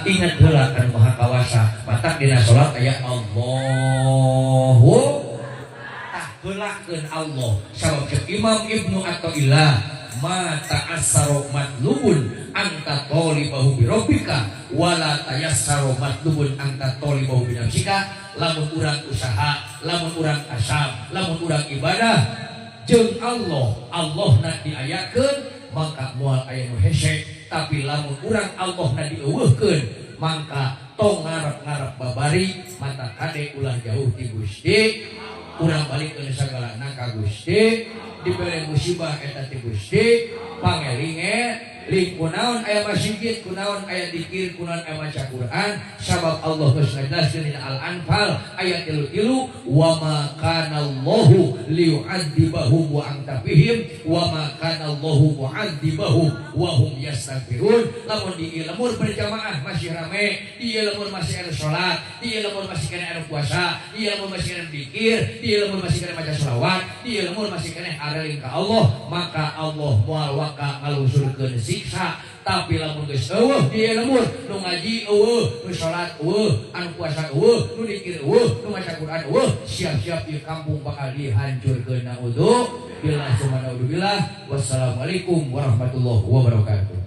Ingat heula kan Maha Kawasa. Matak dina salat aya Allahu, tah heulakeun Allah. Sabab cek Imam Ibnu Athaillah, ma ta'assaro matlubun anta talibahu bi rabbika wala tayassaro matlubun anta talibahu bi nafsika. Lamun urang usaha, lamun urang kasab, lamun urang ibadah jeung Allah, Allah na diayakeun, maka moal aya nu hese. Tapi lamun urang Allah na dieuweuhkeun, maka tong ngarep-ngarep babari. Mata kade ulah jauh ti Gusti, urang balikeun sagalana ka Gusti. Dibere musibah eta ti Gusti. Pangelinge ling kunaon aya masigit, kunaon aya dikir, kunaon aya maca Quran, sabab Allah geus ngajelaskeun dina Al-Anfal ayat 33, wa ma kana Allahu liyu'adzibahum wa anta fihim wa ma kana Allahu mu'adzibahum wa hum yastaghfirun. Lamun di lembur berjamaah masih rame, di lembur masih ada salat, di lembur masih kena ada puasa, di lembur masih kena dikir, di lembur masih kena baca selawat, di lembur masih kena areling ka Allah, maka Allah moal waka ngalungsurkeun siksa. Tapi lamun geus eueuh di lembur, nu ngaji eueuh, nu salat eueuh, anu puasa eueuh, nu dikir eueuh, nu maca Quran eueuh, siap-siap di kampung bakal dihancurkeun. Naudzubillah summa naudzubillah. Wassalamualaikum warahmatullahi wabarakatuh.